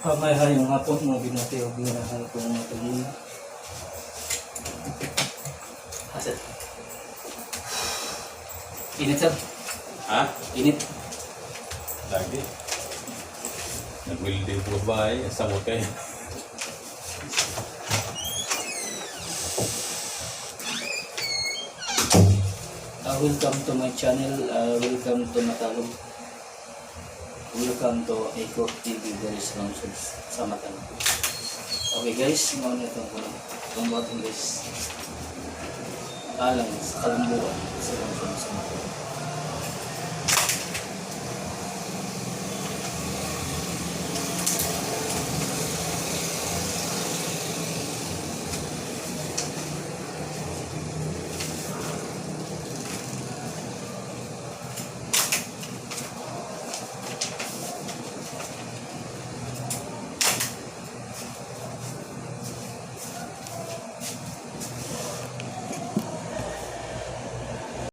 May hayong hapon mo binati og ginahan ko mga tagili. Asat. Init, sir. Ha? Init. Lagi. Nag-welding po ba eh? Samot kayo. Welcome to my channel. Welcome to Matalog. Welcome to Eco TV Guys Lungsod sa Matalog. Okay guys, mao na itong kuno. Itong button, guys. Alang sa kalambuan sa lungsod sa Matalog.